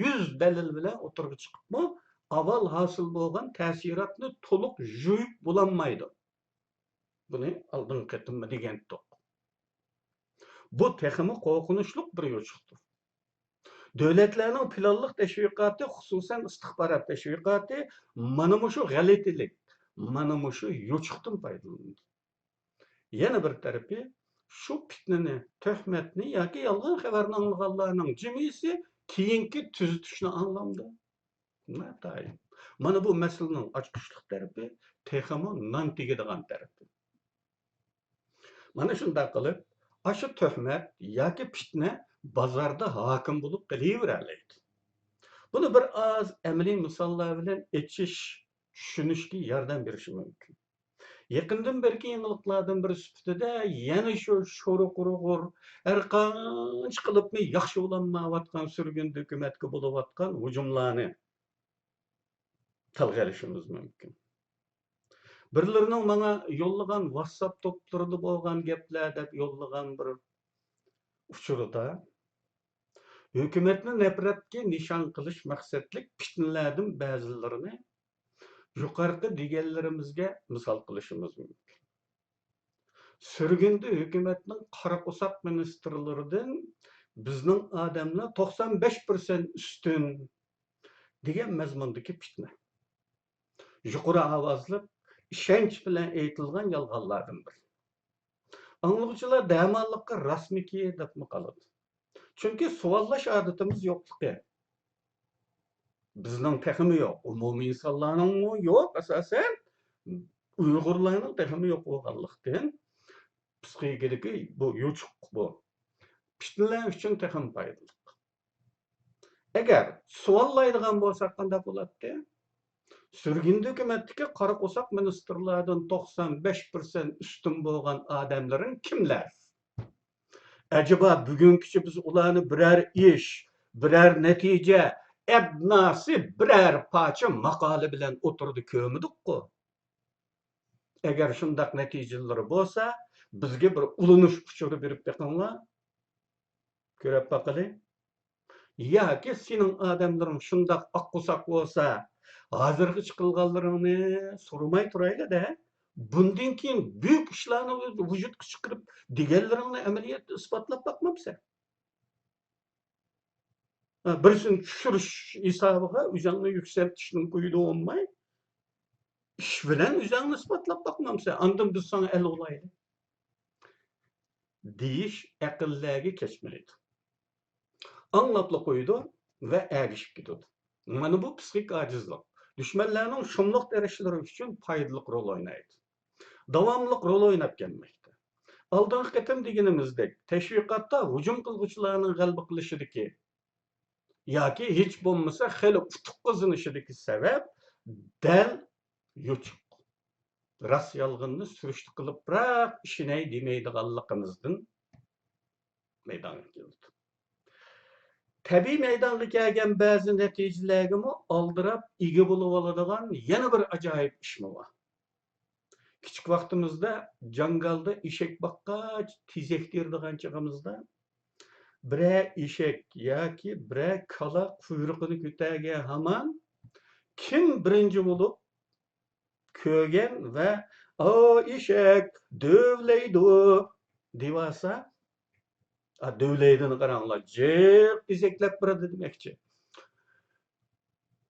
يۈز دەلىل بىلەن ئوتتۇرىغا چىقىپمۇ، ئاۋۋال ھاسىل بولغان تەسىراتنى تولۇق يۇيۇپ بولالمايدۇ. بۇنى ئالدىنقى قېتىممۇ دېگەنتۇق. بۇ تېخىمۇ قورقۇنچلۇق بىر يوچۇقتۇر. دۆلەتلەرنىڭ پىلانلىق تەشۋىقاتى، خۇسۇسەن ئىستىخبارات تەشۋىقاتى مانا مۇشۇ غەلىتىلىك، مانا مۇشۇ يوچۇقتىن پايدىلىنىدۇ. يەنە بىر تەرىپى، شۇ پىتنىنى، تۆھمەتنى ياكى يالغان خەۋەرنى ئاڭلىغانلارنىڭ جىمىسى كېيىنكى تۈزىتىشنى ئاڭلامدۇ؟ ناتايىن. مانا بۇ مەسىلىنىڭ ئاچقۇچلۇق تەرىپى، تېخىمۇ نان تېگىدىغان تەرىپى. مانا شۇنداق قىلىپ، ئاشۇ تۆھمەت ياكى پىتنە بازاردا ھاكىم بولۇپ قېلىۋېرەلەيدۇ. بۇنى بىر ئاز ئەمەلىي مىساللار بىلەن ئېچىش، چۈشىنىشكە ياردەم بېرىشى مۇمكىن. يېقىندىن بېرىكى يېڭىلىقلاردىن بىرى سۈپىتىدە يەنە شۇ شورۇق-رۇغۇر، ھەرقانچە قىلىپمۇ ياخشى بولالمايۋاتقان سۈرگۈندە ھۆكۈمەتكە بولۇۋاتقان ھۇجۇملارنى تىلغا ئېلىشىمىز مۇمكىن. بىرلىرىنىڭ ماڭا يوللىغان ۋاتساپ توپلىرىدا بولغان گەپلەر دەپ يوللىغان بىر ئۇچۇرىدا، ھۆكۈمەتنى نەپرەتكە نىشان قىلىش مەقسەتلىك پىتنىلەردىن بەزىلىرىنى يۇقىرىقى دېگەنلىرىمىزگە مىسال قىلىشىمىز مۇمكىن. سۈرگۈندە ھۆكۈمەتنىڭ قارا قورساق مىنىستىرلىرىدىن بىزنىڭ ئادەملەر توقسان بەش پىرسەنت ئۈستۈن دېگەن مەزمۇندىكى پىتنە. يۇقىرى ئاۋازلىق، ئىشەنچ بىلەن ئېيتىلغان يالغانلاردىن بىرى. ئاڭلىغۇچىلار دەماللىققا راستمىكى دەپمۇ قالىدۇ. چۈنكى سوئاللاش ئادىتىمىز يوقلۇقى. بىزنىڭ تېخىمۇ يوق، ئومۇمىي ئىنسانلارنىڭمۇ يوق ئاساسەن. ئۇيغۇرلارنىڭ تېخىمۇ يوق بولغانلىقتىن، پسىخىكىدىكى بۇ يوچۇق بۇ. پىتنىلەر ئۈچۈن تېخىمۇ پايدىلىق. ئەگەر سوئاللايدىغان بولساق قانداق بولاتتى؟ سۈرگۈندە ھۆكۈمەتتىكى قارا قورساق مىنىستىرلاردىن توقسان بەش پىرسەنت ئۈستۈن بولغان ئادەملىرىڭ كىملەر؟ ئەجەبا بۈگۈنگىچە بىز ئۇلارنى بىرەر ئىش، بىرەر نەتىجە، ئەدناسى بىرەر پارچە ماقالە بىلەن ئوتتۇرىدا كۆرمىدۇققۇ؟ ئەگەر شۇنداق نەتىجىلىرى بولسا، بىزگە بىر ئۇلىنىش ئۇچۇرى بېرىپ بېقىڭلار. كۆرۈپ باقىلى. ياكى سېنىڭ ئادەملىرىڭ شۇنداق ئاققۇساق بولسا، ھازىرغىچە قىلغانلىرىڭنى سورىماي تۇرايلى-دە، بۇندىن كېيىن بۈيۈك ئىشلارنى ۋۇجۇدقا چىقىرىپ، دېگەنلىرىڭنى ئەمەلىيەتتە ئىسپاتلاپ باقمامسەن؟ ھە، بىرسىنى چۈشۈرۈش ھېسابىغا ئۆزۈڭنى يۈكسەلتىشنىڭ كويىدا بولماي، ئىش بىلەن ئۆزۈڭنى ئىسپاتلاپ باقمامسەن؟ ئاندىن بىز ساڭا ئەل ئۇلايلى. دېيىش ئەقىللەرگە كەچمەيدۇ. ئاڭلاپلا قويىدۇ ۋە ئەگىشىپ كېتىدۇ. مانا بۇ پسىخىك ئاجىزلىق. دۈشمەنلەرنىڭ شۇملۇق تىرىشلىرى ئۈچۈن پايدىلىق رول ئوينايدۇ. داۋاملىق رول ئويناپ كەلمەكتە. ئالدىنقى قېتىم دېگىنىمىزدەك، تەشۋىقاتتا ھۇجۇم قىلغۇچىلارنىڭ غەلىبە قىلىشىدىكى ياكى ھېچ بولمىسا خېلى ئۇتۇق قازىنىشىدىكى سەۋەب دەل يوچۇق، راست يالغاننى سۈرۈشتە قىلىپراق ئىشىنەي دېمەيدىغانلىقىمىزدىن مەيدانغا كېلىدۇ. تەبىئىي مەيدانغا كەلگەن بەزى نەتىجىلەرگىمۇ ئالدىراپ ئىگە بولۇۋالىدىغان يەنە بىر ئاجايىپ ئىشمۇ بار. كىچىك ۋاقتىمىزدا جاڭگالدا ئېشەك باققاچ تېزەك تېرىدىغان چېغىمىزدا، بىرەر ئېشەك ياكى بىرەر كالا قۇيرۇقىنى كۆتەرگەن ھامان، كىم بىرىنچى بولۇپ كۆرگەن ۋە «ئاۋۇ ئېشەك دۆۋلەيدۇ» دېۋالسا، ئا، دۆۋلەيدۇنى قاراڭلار، جىق تېزەكلەپ بېرىدۇ دېمەكچى.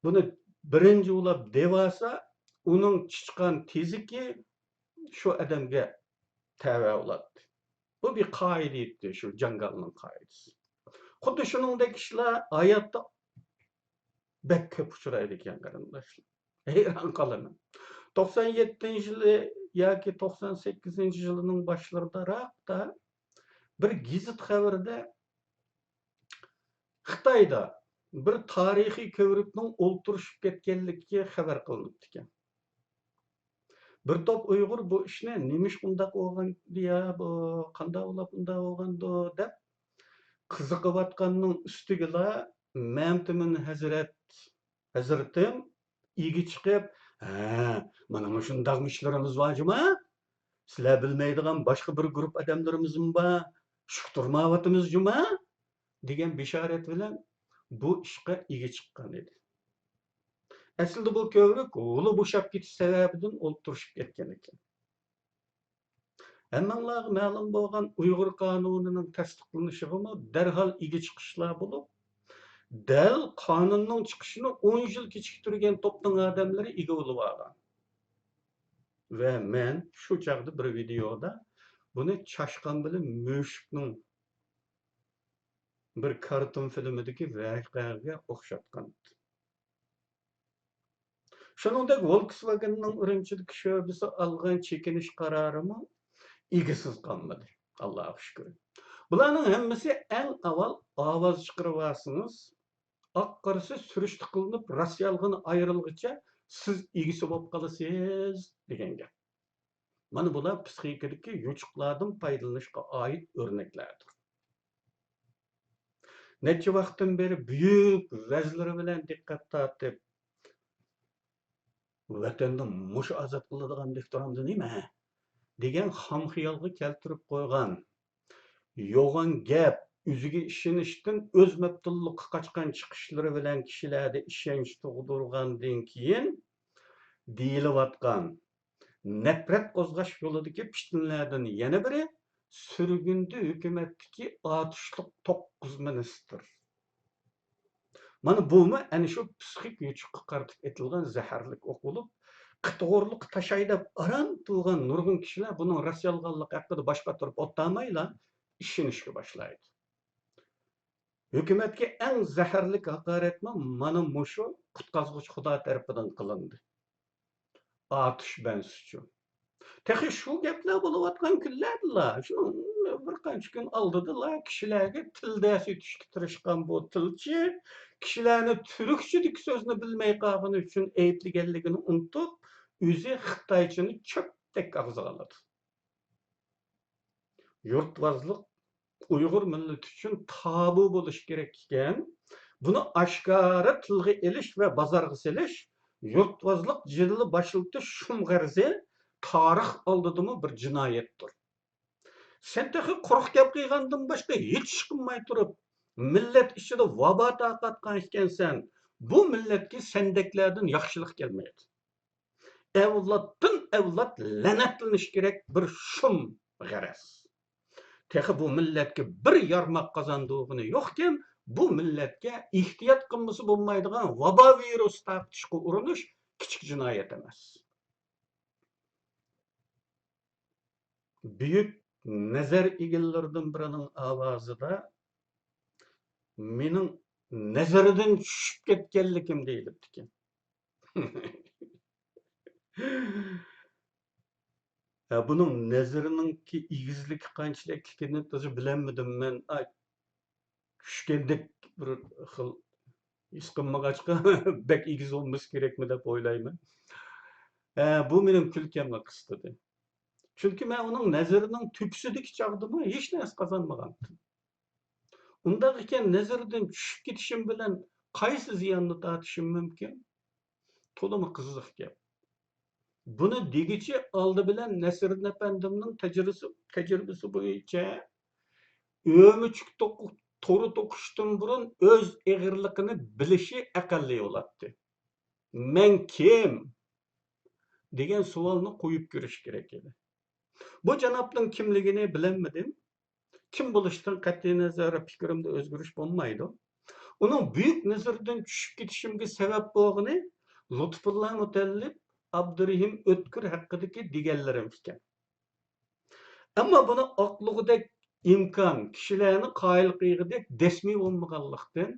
بۇنى بىرىنچى ئۇلاپ دېۋالسا، ئۇنىڭ چىچقان تېزىكى شۇ ئادەمگە تەۋە بولاتتى. بۇ بىر قائىدە ئىدى، شۇ جاڭگالنىڭ قائىدىسى. خۇددى شۇنىڭدەك ئىشلار ھاياتتا بەك كۆپ ئۇچرايدىكەن، قېرىنداشلار. ھەيران قالىمەن. توقسان يەتتىنچى يىلى ياكى توقسان سەككىزىنچى يىلىنىڭ باشلىرىداراقتا بىر گېزىت خەۋىرىدە خىتايدا بىر تارىخىي كۆۋرۈكنىڭ ئولتۇرۇشۇپ كەتكەنلىكى خەۋەر قىلىنىپتىكەن. بىر توپ ئۇيغۇر بۇ ئىشنى نېمىشقا ئۇنداق بولغان يا، بۇ قانداق بولۇپ ئۇنداق بولغاندۇ دەپ قىزىقىۋاتقاننىڭ ئۈستىگىلا مەمتىمىن ھەزرەت، ھەزرىتىم ئىگە چىقىپ، ھە، مانا مۇشۇنداقمۇ ئىشلىرىمىز بار جۇما، سىلەر بىلمەيدىغان باشقا بىر گۇرۇپ ئادەملىرىمىزمۇ بار، ئۇقتۇرمايۋاتىمىز جۇما، دېگەن بېشارەت بىلەن بۇ ئىشقا ئىگە چىققان ئىدى. ئەسلىدە بۇ كۆۋرۈك ھۇلۇ بوشاپ كېتىش سەۋەبىدىن ئولتۇرۇشۇپ كەتكەن ئىكەن. ھەممىڭلارغا مەلۇم بولغان ئۇيغۇر قانۇنىنىڭ تەستىقلىنىشىغىمۇ دەرھال ئىگە چىقىشلار بولۇپ، دەل قانۇننىڭ چىقىشىنى ئون يىل كېچىكتۈرگەن توپنىڭ ئادەملىرى ئىگە بولۇۋالغان. ۋە مەن شۇ چاغدا بىر ۋىدېئودا بۇنى چاشقان بىلەن مۈشۈكنىڭ بىر كارتون فىلىمىدىكى ۋەقەگە ئوخشاتقان. شۇنىڭدەك ۋولكسۋاگېننىڭ ئۈرۈمچىدىكى شۆبىسى ئالغان چېكىنىش قارارىمۇ ئىگىسىز قالمىدى. ئاللاغا شۈكۈر. بۇلارنىڭ ھەممىسى ئەڭ ئاۋۋال ئاۋاز چىقىرىۋالسىڭىز، ئاق-قارىسى سۈرۈشتە قىلىنىپ، راست-يالغىنى ئايرىلغىچە سىز ئىگىسى بولۇپ قالىسىز، دېگەن گەپ. مانا بۇلار پسىخىكىدىكى يوچۇقلاردىن پايدىلىنىشقا ئائىت ئۆرنەكلەردۇر. نەچچە ۋاقىتتىن بېرى بۈيۈك ۋەزلىرى بىلەن دىققەت تارتىپ، ۋەتەندە مۇشۇ ئازاد قىلىدىغاندەك تۇرامدۇ نېمە؟ دېگەن خام خىيالغا كەلتۈرۈپ قويغان، يوغان گەپ، ئۆزىگە ئىشىنىشتىن ئۆز مەپتۇنلۇققا قاچقان چىقىشلىرى بىلەن كىشىلەردە ئىشەنچ تۇغدۇرغاندىن كېيىن دېيىلىۋاتقان نەپرەت قوزغاش يولىدىكى پىتنىلەردىن يەنە بىرى، سۈرگۈندە ھۆكۈمەتتىكى ئاتۇشلۇق توققۇز مىنىستىر. مانا بۇمۇ ئەنە شۇ پسىخىك يوچۇققا قارىتىپ ئېتىلغان زەھەرلىك ئوق بولۇپ، قىتىغۇرلۇققا تاشاي دەپ ئاران تۇرغان نۇرغۇن كىشىلەر بۇنىڭ راست-يالغانلىقى ھەققىدە باش قاتۇرۇپ ئولتۇرمايلا ئىشىنىشكە باشلايدۇ. ھۆكۈمەتكە ئەڭ زەھەرلىك ھاقارەتمۇ مانا مۇشۇ قۇتقازغۇچى خۇدا تەرىپىدىن قىلىندى. ئاتۇش بەنسىچۇ. تېخى شۇ گەپلەر بولۇۋاتقان كۈنلەردىلا، شۇنىڭ بىر قانچە كۈن ئالدىدىلا كىشىلەرگە تىل دەرسى ئۆتۈشكە تىرىشقان بۇ تىلچى كىشىلەرنى تۈركچىدىكى سۆزنى بىلمەي قالغىنى ئۈچۈن ئەيىبلىگەنلىكىنى ئۇنتۇپ، ئۆزى خىتايچىنى چۆپتەك ئاغزىغا ئالىدۇ. يۇرتۋازلىق ئۇيغۇر مىللىتى ئۈچۈن تابۇ بولۇشى كېرەك ئىكەن، بۇنى ئاشكارا تىلغا ئېلىش ۋە بازارغا سېلىش، يۇرتۋازلىق جېدىلى باشلىتىش شۇم غەرىزى تارىخ ئالدىدىمۇ بىر جىنايەتتۇر. سەن تېخى قۇرۇق گەپ قىلغاندىن باشقا ھېچ ئىش قىلماي تۇرۇپ، مىللەت ئىچىدە ۋابا تارقاتقان ئىكەنسەن، بۇ مىللەتكە سەندەكلەردىن ياخشىلىق كەلمەيدۇ. ئەۋلادتىن ئەۋلاد لەنەتلىنىش كېرەك بىر شۇم غەرەز. تېخى بۇ مىللەتكە بىر يارماق قازاندۇرغىنى يوقكەن، بۇ مىللەتكە ئېھتىيات قىلمىسا بولمايدىغان ۋابا ۋىرۇس تارقىتىشقا ئۇرۇنۇش كىچىك جىنايەت ئەمەس. بۈيۈك نەزەر ئىگىلىرىدىن بىرىنىڭ ئاۋازىدا مېنىڭ نەزىرىدىن چۈشۈپ كەتكەنلىكىم دېيىلىپتىكەن. ھە، بۇنىڭ نەزىرىنىڭكى ئېگىزلىكى قانچىلىكلىكىنى تازا بىلەلمىدىم مەن. ئاي، چۈشكەندەك بىر خىل ھېس قىلمىغاچقا، بەك ئېگىز بولمىسا كېرەكمۇ دەپ ئويلايمەن. ھە، بۇ مېنىڭ كۈلكەمنى قىستىدى. چۈنكى مەن ئۇنىڭ نەزىرىنىڭ تۆپىسىدىكى چاغدىمۇ ھېچ نەرسە قازانمىغانتىم. ئۇنداق ئىكەن، نەزىرىدىن چۈشۈپ كېتىشىم بىلەن قايسى زىياننى تارتىشىم مۇمكىن؟ تولىمۇ قىزىق گەپ. بۇنى دېگۈچى ئالدى بىلەن نەسىردىن ئەپەندىمنىڭ تەجرىبىسى، تەجرىبىسى بويىچە ئۆمۈچۈك توقۇ-، تورى توقۇشتىن بۇرۇن ئۆز ئېغىرلىقىنى بىلىشى ئەقەللىي بولاتتى. «مەن كىم؟» دېگەن سوئالنى قويۇپ كۆرۈش كېرەك ئىدى. بۇ جانابنىڭ كىملىكىنى بىلەلمىدىم. كىم بولۇشتىن قەتئىينەزەر، پىكرىمدە ئۆزگىرىش بولمايدۇ. ئۇنىڭ بۈيۈك نەزىرىدىن چۈشۈپ كېتىشىمگە سەۋەب بولغىنى لۇتپۇللا مۇتەللىپ، ئابدۇرېھىم ئۆتكۈر ھەققىدىكى دېگەنلىرىم ئىكەن. ئەمما بۇنى ئاقلىغۇدەك ئىمكان، كىشىلەرنى قايىل قىلغۇدەك دەسمى بولمىغانلىقتىن،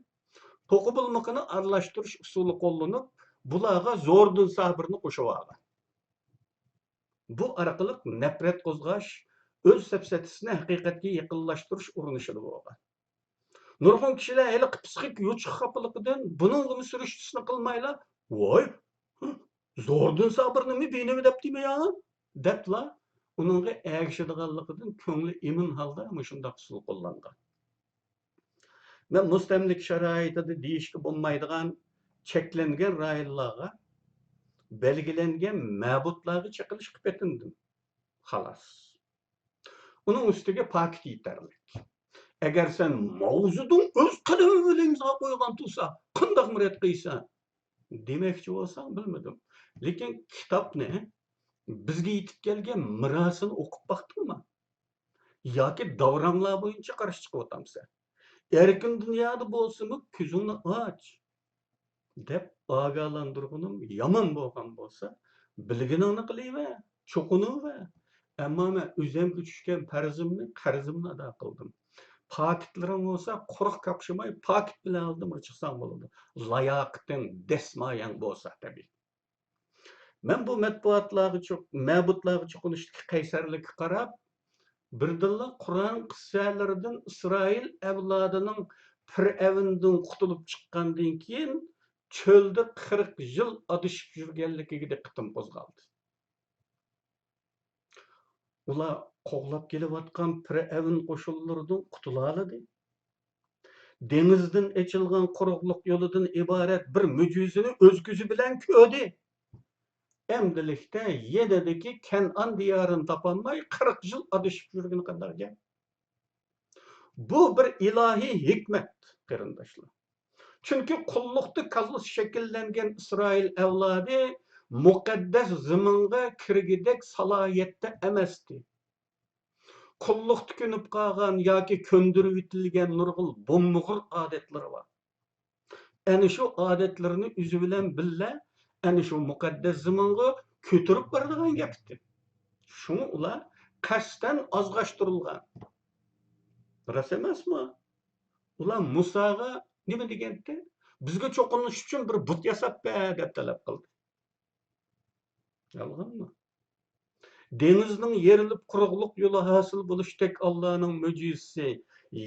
توقۇ بولمىقىنى ئارىلاشتۇرۇش ئۇسۇلى قوللىنىپ، بۇلارغا زوردۇن سابىرنى قوشۇۋالغان. بۇ ئارقىلىق نەپرەت قوزغاش، ئۆز سەپسەتىسىنى ھەقىقەتكە يېقىنلاشتۇرۇش ئۇرۇنۇشىدا بولغان. نۇرغۇن كىشىلەر ھېلىقى پىسخىك يوچۇق خاپىلىقىدىن بۇنىڭغىمۇ سۈرۈشتىسىنى قىلمايلا، «ۋاي، زوردۇن سابىرنىمۇ بىنىمۇ دەپتىمۇ يا؟» دەپلا ئۇنىڭغا ئەگىشىدىغانلىقىدىن كۆڭلى ئىمىن ھالدا مۇشۇنداق ئۇسۇل قوللانغان. مەن مۇستەملىكە شارائىتىدا دېيىشكە بولمايدىغان چەكلەنگەن رايونلارغا، بەلگىلەنگەن مەبۇدلارغا چېقىلىشقا پېتىندىم. خالاس. ئۇنىڭ ئۈستىگە پاكىت يېتەرلىك. ئەگەر سەن ماۋزېدۇڭ ئۆز قەلىمى بىلەن ئىمزا قويغان تۇرسا، قانداق رەت قىلىسەن؟ دېمەكچى بولساڭ بىلمىدىم. لېكىن كىتابنى، بىزگە يېتىپ كەلگەن مىراسىنى ئوقۇپ باقتىڭمۇ؟ ياكى داۋراڭلار بويىچە قارشى چىقىۋاتامسەن؟ ئەركىن دۇنيادا بولسىمۇ كۆزۈڭنى ئاچ، دەپ ئاگاھلاندۇرغىنىم يامان بولغان بولسا، بىلگىنىڭنى قىلىۋەر، چوقۇنۇۋەر. ئەمما مەن ئۆزۈمگە چۈشكەن پەرزىمنى، قەرزىمنى ئادا قىلدىم. پاكىتلىرىڭ بولسا، قۇرۇق كاپشىماي، پاكىت بىلەن ئالدىمغا چىقساڭ بولىدۇ. لاياقىتىڭ، دەسمايەڭ بولسا، تەبىئىي. مەن بۇ مەتبۇئاتلارغا چوق-، مەبۇدلارغا چوقۇنۇشتىكى قەيسەرلىككە قاراپ، بىردىنلا قۇرئان قىسسەلىرىدىن ئىسرائىل ئەۋلادىنىڭ پىرئەۋندىن قۇتۇلۇپ چىققاندىن كېيىن، چۆلدە قىرىق يىل ئادىشىپ يۈرگەنلىكىگە دىققىتىم قوزغالدى. ئۇلار قوغلاپ كېلىۋاتقان پىرئەۋن قوشۇنلىرىدىن قۇتۇلالىدى. دېڭىزدىن ئېچىلغان قۇرۇقلۇق يولىدىن ئىبارەت بىر مۆجىزىنى ئۆز كۆزى بىلەن كۆردى. ئەمدىلىكتە يەنىدىكى كەنئان دىيارىنى تاپالماي، قىرىق يىل ئادىشىپ يۈرگىنى قانداق گەپ؟ بۇ بىر ئىلاھىي ھېكمەت، قېرىنداشلار. چۈنكى قۇللۇقتا كاللىسى شەكىللەنگەن ئىسرائىل ئەۋلادى مۇقەددەس زېمىنغا كىرگۈدەك سالاھىيەتتە ئەمەستى. قۇللۇقتا كۆنۈپ قالغان ياكى كۆندۈرۈۋېتىلگەن نۇرغۇن بومبىغۇر ئادەتلىرى بار. ئەنە شۇ ئادەتلىرىنى ئۆزى بىلەن بىللە ئەنە شۇ مۇقەددەس زېمىنغا كۆتۈرۈپ بارىدىغان گەپ ئىدى. شۇڭا ئۇلار قەستەن ئازغاشتۇرۇلغان. راست ئەمەسمۇ؟ ئۇلار مۇساغا نېمە دېگەنتى؟ بىزگە چوقۇنۇش ئۈچۈن بىر بۇت ياساپ بەر دەپ تەلەپ قىلدى. يالغانمۇ؟ دېڭىزنىڭ يېرىلىپ قۇرۇقلۇق يولى ھاسىل بولۇشتەك ئاللانىڭ مۆجىزىسى،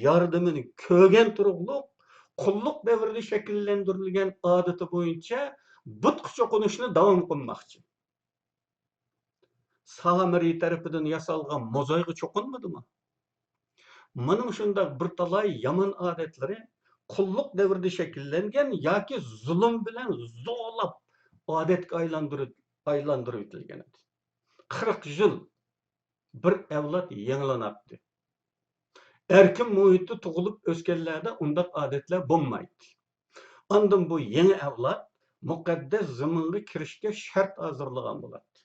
ياردىمىنى كۆرگەن تۇرۇقلۇق، قۇللۇق دەۋرىدە شەكىللەندۈرۈلگەن ئادىتى بويىچە بۇتقا چوقۇنۇشنى داۋام قىلماقچى. سامىرى تەرىپىدىن ياسالغان موزايغا چوقۇنمىدىمۇ؟ مانا مۇشۇنداق بىر تالاي يامان ئادەتلىرى قۇللۇق دەۋرىدە شەكىللەنگەن ياكى زۇلۇم بىلەن زورلاپ ئادەتكە ئايلاندۇرۇپ، ئايلاندۇرۇۋېتىلگەن ئىدى. قىرىق يىل بىر ئەۋلاد يېڭىلىناتتى. ئەركىن مۇھىتتا تۇغۇلۇپ ئۆسكەنلەردە ئۇنداق ئادەتلەر بولمايتتى. ئاندىن بۇ يېڭى ئەۋلاد مۇقەددەس زېمىنغا كىرىشكە شەرت ھازىرلىغان بولاتتى.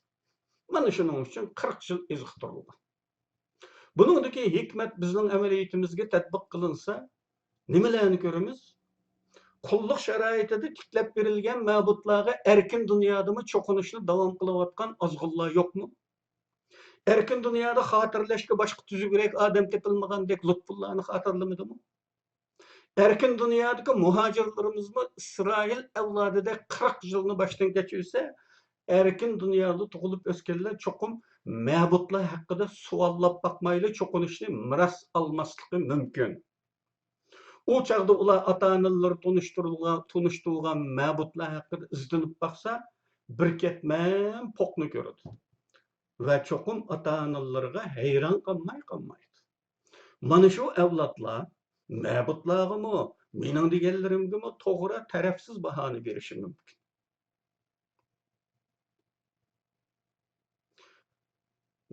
مانا شۇنىڭ ئۈچۈن قىرىق يىل ئېزىقتۇرۇلغان. بۇنىڭدىكى ھېكمەت بىزنىڭ ئەمەلىيىتىمىزگە تەتبىق قىلىنسا، نېمىلەرنى كۆرىمىز؟ قۇللۇق شارائىتىدا تىكلەپ بېرىلگەن مەبۇدلارغا ئەركىن دۇنيادىمۇ چوقۇنۇشنى داۋام قىلىۋاتقان ئازغۇنلار يوقمۇ؟ ئەركىن دۇنيادا خاتىرىلەشكە باشقا تۈزۈكرەك ئادەم تېپىلمىغاندەك لۇتپۇللانى خاتىرىلىمىدىمۇ؟ ئەركىن دۇنيادىكى مۇھاجىرلىرىمىزمۇ ئىسرائىل ئەۋلادىدەك قىرىق يىلنى باشتىن كەچۈرسە، ئەركىن دۇنيادا تۇغۇلۇپ ئۆسكەنلەر چوقۇم مەبۇدلار ھەققىدە سوئاللاپ باقمايلا چوقۇنۇشنى مىراس ئالماسلىقى مۇمكىن. ئۇ چاغدا ئۇلار ئاتا-ئانىلىرى تونۇشتۇرۇلغان، تونۇشتۇرغان مەبۇدلار ھەققىدە ئىزدىنىپ باقسا، بىر كەتمەن پوقنى كۆرىدۇ ۋە چوقۇم ئاتا-ئانىلىرىغا ھەيران قالماي قالمايدۇ. مانا شۇ ئەۋلادلار مەبۇدلارغىمۇ، مېنىڭ دېگەنلىرىمگىمۇ توغرا، تەرەپسىز باھانى بېرىشى مۇمكىن.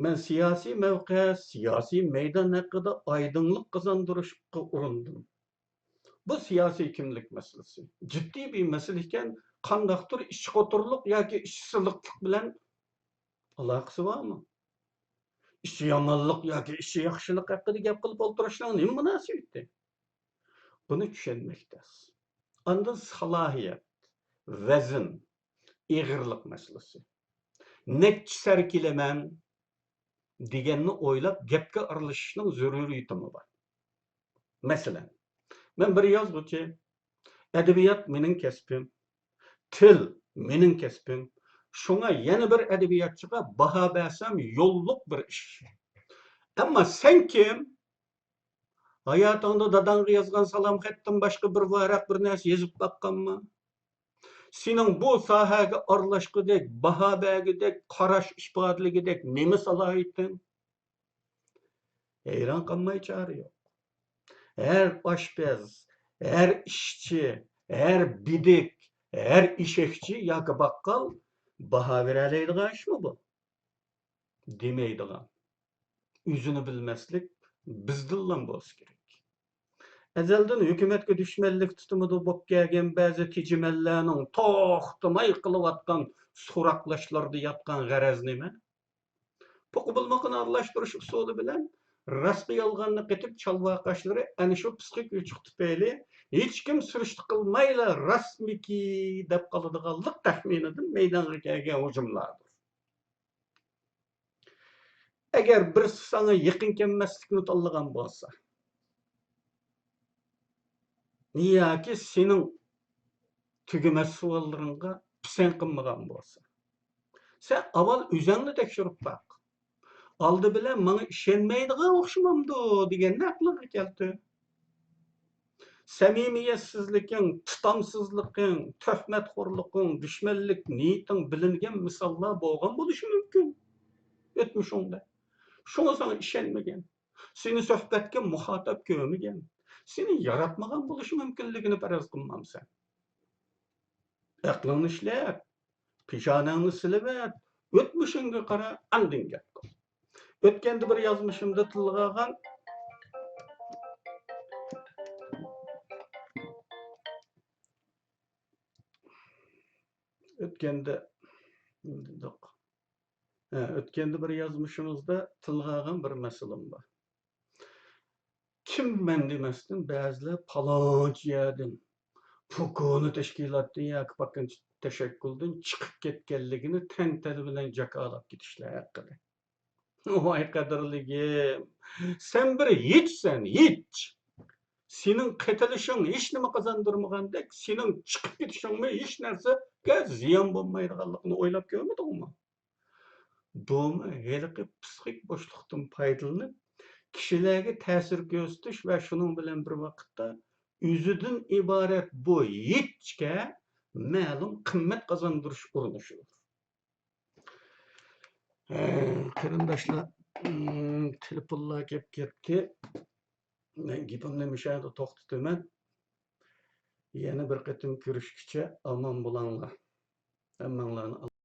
مەن سىياسىي مەۋقە، سىياسىي مەيدان ھەققىدە ئايدىڭلىق قازاندۇرۇشقا ئۇرۇندۇم. بۇ سىياسىي كىملىك مەسىلىسى. جىددىي بىر مەسىلە ئىكەن، قانداقتۇر ئىچى قوتۇرلۇق ياكى ئىچى سىلىقلىق بىلەن ئالاقىسى بارمۇ؟ ئىچى يامانلىق ياكى ئىچى ياخشىلىق ھەققىدە گەپ قىلىپ ئولتۇرۇشنىڭ نېمە مۇناسىۋىتى؟ بۇنى چۈشەنمەك تەس. ئاندىن سالاھىيەت، ۋەزىن، ئېغىرلىق مەسىلىسى. نەچچە سەر كېلىمەن دېگەننى ئويلاپ گەپكە ئارىلىشىشنىڭ زۆرۈرىيىتىمۇ بار. مەسىلەن، مەن بىر يازغۇچى، ئەدەبىيات مېنىڭ كەسپىم، تىل مېنىڭ كەسپىم. شۇڭا يەنە بىر ئەدەبىياتچىغا باھا بەرسەم يوللۇق بىر ئىش. ئەمما سەن كىم؟ ھاياتىڭدا داداڭغا يازغان سالام خەتتىن باشقا بىر ۋاراق بىر نەرسە يېزىپ باققانما؟ سېنىڭ بۇ ساھەگە ئارىلاشقۇدەك، باھا بەرگۈدەك، قاراش ئىپادىلىگۈدەك نېمە سالاھىيىتىڭ؟ ھەيران قالماي چارە يوق. ھەر ئاشپەز، ھەر ئىشچى، ھەر بېدىك، ھەر ئېشەكچى ياكى باققال باھا بېرەلەيدىغان ئىشمۇ بۇ؟ دېمەيدىغان، ئۆزىنى بىلمەسلىك بىزدىنلا بولسا كېرەك. ئەزەلدىن ھۆكۈمەتكە دۈشمەنلىك تۇتۇمىدا بولۇپ كەلگەن بەزى تېجىمەنلەرنىڭ توختىماي قىلىۋاتقان سوراقلاشلىرىدا ياتقان غەرەز نېمە؟ پوقا بولمىقىنى ئارىلاشتۇرۇش ئۇسۇلى بىلەن راستقا يالغاننى قېتىپ چالۋاقاشلىرى ئەنە شۇ پىسخىك ئوچۇق تۈپەيلى ھېچكىم سۈرۈشتە قىلمايلا راستمىكى دەپ قالىدىغانلىق تەخمىنىدىن مەيدانغا كەلگەن ھۇجۇملاردۇر. ئەگەر بىرسى ساڭا يېقىن كەلمەسلىكنى تاللىغان بولسا، ياكى سېنىڭ تۈگىمەس سوئاللىرىڭغا پىسەنت قىلمىغان بولسا، سەن ئاۋۋال ئۆزۈڭنى تەكشۈرۈپ باق. ئالدى بىلەن ماڭا ئىشەنمەيدىغان ئوخشىمامدۇ دېگەننى ئەقلىڭگە كەلتۈر. سەمىمىيەتسىزلىكىڭ، تۇتامسىزلىقىڭ، تۆھمەتخورلۇقۇڭ، دۈشمەنلىك نىيىتىڭ بىلىنگەن مىساللار بولغان بولۇشى مۇمكىن ئۆتمۈشۈڭدە. شۇڭا ساڭا ئىشەنمىگەن، سېنى سۆھبەتكە مۇخاتەپ كۆرمىگەن، سېنى ياراتمىغان بولۇشى مۇمكىنلىكىنى پەرەز قىلمامسەن؟ ئەقلىڭنى ئىشلەت، پېشانەڭنى سىلىۋەت، ئۆتمۈشۈڭگە قارا، ئاندىن گەپ قىل. ئۆتكەندە بىر يازمىشىمدا تىلغا ئالغان، ئۆتكەندە، ھە، ئۆتكەندە بىر يازمىشىمىزدا تىلغا ئالغان بىر مەسىلىم بار. كىم مەن دېمەستىن، بەزىلەر پالانچى يەردىن، پۇكونى تەشكىلاتتىن ياكى پاكىنچى تەشەككۈلدىن چىقىپ كەتكەنلىكىنى تەنتەنە بىلەن جاكارلاپ كېتىشلەر ھەققىدە. ۋاي قەدىرلىكىم، سەن بىر ھېچسەن، ھېچ! سېنىڭ قېتىلىشىڭ ھېچنېمە قازاندۇرمىغاندەك، سېنىڭ چىقىپ كېتىشىڭمۇ ھېچ نەرسىگە زىيان بولمايدىغانلىقىنى ئويلاپ كۆرمىدىڭمۇ؟ بۇمۇ ھېلىقى پىسخىك بوشلۇقتىن پايدىلىنىپ، كىشىلەرگە تەسىر كۆرسىتىش ۋە شۇنىڭ بىلەن بىر ۋاقىتتا ئۆزىدىن ئىبارەت بۇ ھېچكە مەلۇم قىممەت قازاندۇرۇش ئۇرۇنۇشىدۇر. ھە، قېرىنداشلار، تېلېفونلار كېلىپ كەتتى. مەن گېپىمنى مۇشۇ يەردە توختىتىمەن. يەنە بىر قېتىم كۆرۈشكىچە ئامان بولۇڭلار. ھەممىڭلارنى